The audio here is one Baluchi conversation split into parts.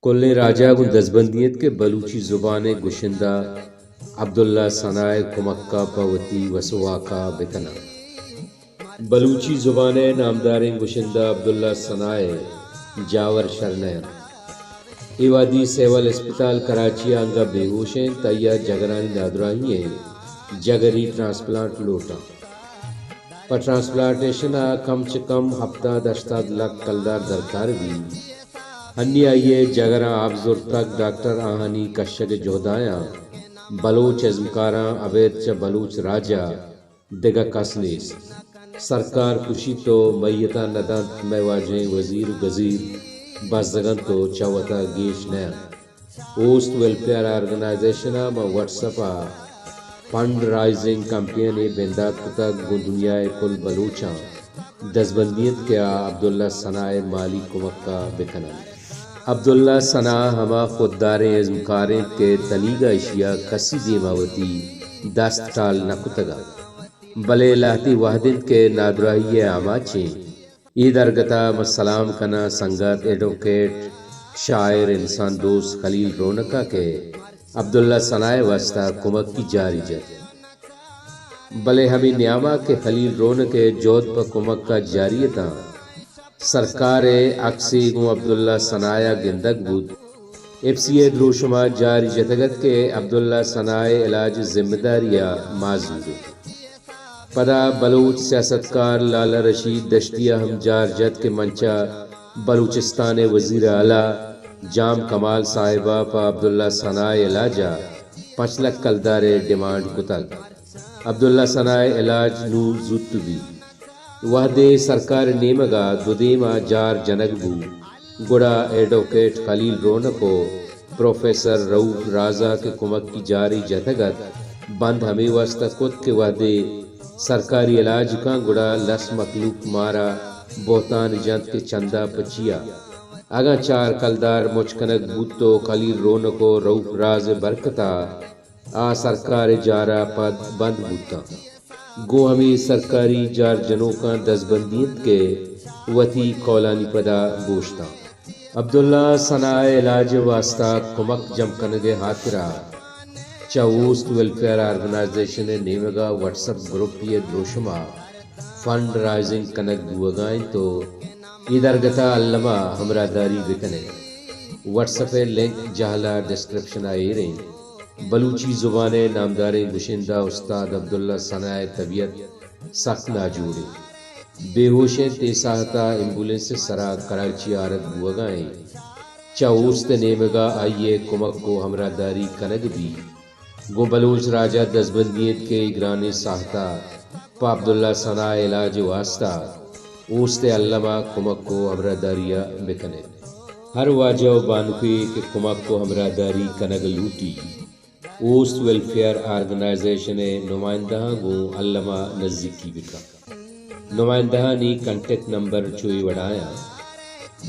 کلیں راج ءَ گوں دزبندی اِنت کہ بلوچی زبان ءِ گشندہ عبداللہ ثنا ءِ کمک ءَ پہ وتی وس ءُ واک ءَ بہ کناں۔ بلوچی زبان ءِ نامداریں گشندہ عبداللہ ثنا ءِ جاور شر نہ اَنت۔ اے وہدی سیول اسپتال کراچی ءَ انگہ بے ہوش اِنت، آئی ءَ جگرانی نادراہی ءَ جگری ٹرانسپلانٹ لوٹ اَنت۔ پہ ٹرانسپلانٹیشن ءَ کم چہ کم ہپتاد ہشتاد لکھ کلدار درکار بیت۔ ہنی آئی ءِ جگراں آپ زرتگ، ڈاکٹر آہانی کشگ ءِ جہد ءَ اَنت۔ بلوچ ازمکاراں ابید چہ بلوچ راج ءَ دگہ کس نیست۔ سرکار کشیت ءُ میت ءَ نہ دنت، مئے واجہیں وزیر ءُ گزیر بزگ اَنت ءُ چہ وت ءَ گیش نہ اَنت۔ اوست ویلفیئر آرگنائزیشن ءَ ماں واٹس اپ ءَ فنڈ رائزنگ کمپینے بندات کتگ، گوں دنیا ءِ کل بلوچاں دزبندی اِنت کہ آ عبداللہ ثنا ءِ مالی کمک ءَ بہ کن اَنت۔ عبداللہ ثنا ہما خودداریں ازمکار اِنت کہ تنیگا ایشی ءَ کسی دیم ءَ وتی دست ٹال نہ کتگ اَنت، بلے لہتے وہد اِنت کہ نادراہی ءِ آماچ ایں۔ اے درگت ءَ من سلام کناں سنگت ایڈووکیٹ، شاعر، انسان دوست خلیل رونک ءَ کہ عبداللہ ثنا ءِ واستہ کمکی جاری جت۔ بلے ہمے نیام ءَ کہ خلیل رونک ءِ جہد پہ کمک ءَ جاری اتاں، سرکار ءِ عکسے گوں عبداللہ ثنا ءَ گندگ بوت۔ ایف سی ءِ دروشم ءَ جاری جتگ اَت کہ عبداللہ ثنا ءِ علاج ءِ ذمہ داری ءَ ما زوریں۔ پدا بلوچ سیاستکار لالا رشید دشتی ءَ ہم جار جت کہ من چہ بلوچستان ءِ وزیر اعلی جام کمال صاحب ءَ پہ عبداللہ ثنا ءِ علاج ءَ پنچ لکھ کلدار ءِ ڈیمانڈ کتگ۔ عبداللہ ثنا ءِ علاج نوں زوت بیت۔ وہدے سرکار ءِ نیمگ ءَ دو دیم ءَ جار جنگ بوت، گڑا ایڈووکیٹ خلیل رونک ءُ پروفیسر رؤف راز ءَ کہ کمکی جارے جتگ اَت، بند ہمے واستہ کت کہ وہدے سرکاری علاج کن گڑا لس مخلوق مارا بہتان جنت کہ چندہ پہ چیا؟ اگاں چار کلدار مچ کنگ بوت ءُ خلیل رونک ءُ رؤف راز ءِ برکت ءَ آ سرکار ءِ جار ءَ پد بند بوتاں۔ گوں ہمے سرکاری جار جنوکاں دزبندی اِنت کہ وتی قولانی پدا گوشتاں۔ عبداللہ ثنا ءِ علاج ءِ واستہ کمک جم کنگ ءِ ہاترا چہ اوست ویلفیئر آرگنائزیشن ءِ نیمگ ءَ واٹس اپ گروپے ءِ دروشم ءَ فنڈ رائزنگ کنگ بوہگا اِنت ءُ اے درگت ءَ الم ءَ ہمراہداری بہ کن اِت۔ واٹس اپ ءِ لنک جہل ءَ ڈسکرپشن ءَ ایر اِنت۔ بلوچی زبان ءِ نامداریں گشندہ استاد عبداللہ ثنا ءِ طبیعت سک ناجوڑ اِنت۔ بے ہوش اِنت، اے ساہت ءَ ایمبولینس ءِ سرا کراچی ءَ آرگ بوہگا اِنت۔ چہ اوست ءِ نیمگ ءَ آئی ءِ کمک ءُ ہمراہداری کنگ بیت۔ گوں بلوچ راج ءَ دزبندی اِنت کہ اے گرانیں ساہت ءَ پہ عبداللہ ثنا ءِ علاج ءِ واستہ اوست ءِ الم ءَ کمک ءُ ہمراہداری ءَ بہ کن اِت۔ ہر واجہ ءُ بانکے کہ کمک ءُ ہمراہداری کنگ لوٹی، اوست ویلفیئر آرگنائزیشن ءِ نمائندہاں گوں الم ءَ نزیکی بہ کن۔ نمائندہانی کانٹیکٹ نمبر چو اے وڑایاں: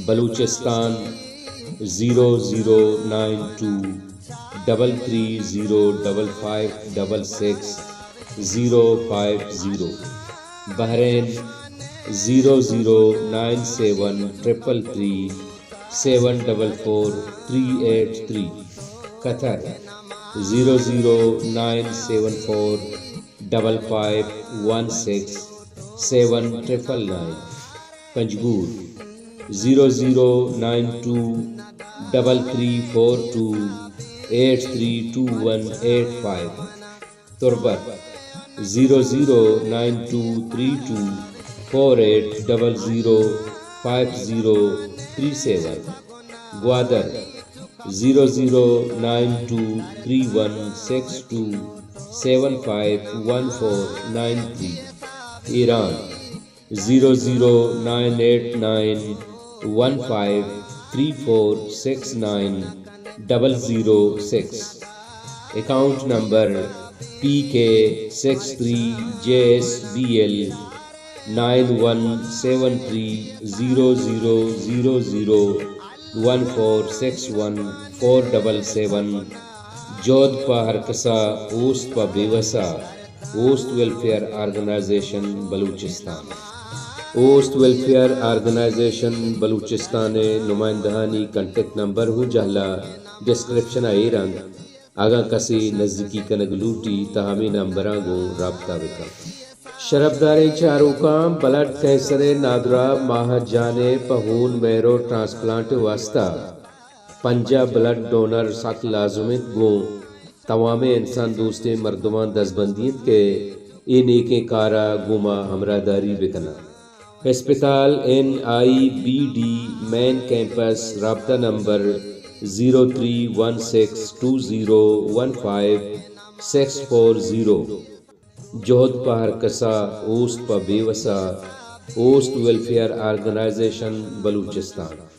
Balochistan zero zero nine two double three zero double five double six zero five zero, Bahrain zero zero nine seven triple three seven double four three eight three, Qatar zero zero nine seven four double five one six seven triple nine, Panjgur zero zero nine two double three four two eight three two one eight five, Turbat zero zero nine two three two four eight double zero five zero three seven, Gwadar zero zero nine two three one six two seven five one four nine three, Iran zero zero nine eight nine one five three four six nine double zero six, account number P K six three J S B L nine one seven three zero zero zero zero one four six one four double seven. جہد پہ ہر کسا، اوست پہ بے وسا، اوست ویلفیئر آرگنائزیشن بلوچستان۔ اوست ویلفیئر آرگنائزیشن بلوچستان ءِ نمائندہانی کانٹیکٹ نمبر ہوں جہلا ڈسکرپشن ءَ ایر انت۔ اگاں کسے نزیکی کنگ لوٹی تہ ہمے نمبراں گوں رابطہ بکن۔ شرپداریں چاروکاں، بلڈ کینسر ءِ نادراہ ماہ جان ءَ پہ ہون میرو ٹرانسپلانٹ ءِ واستہ پنجاہ بلڈ ڈونر سک لازم انت۔ گوں توامیں انسان دوستیں مردماں دزبندی انت کہ اے نیکیں کار ءَ گوں ما ہمراہداری بکناں۔ ہسپتال N I B D main campus, رابطہ number zero three one six two zero one five six four zero. جہد پہ ہر کسا، اوست پہ بے وسا، اوست ویلفیئر آرگنائزیشن بلوچستان۔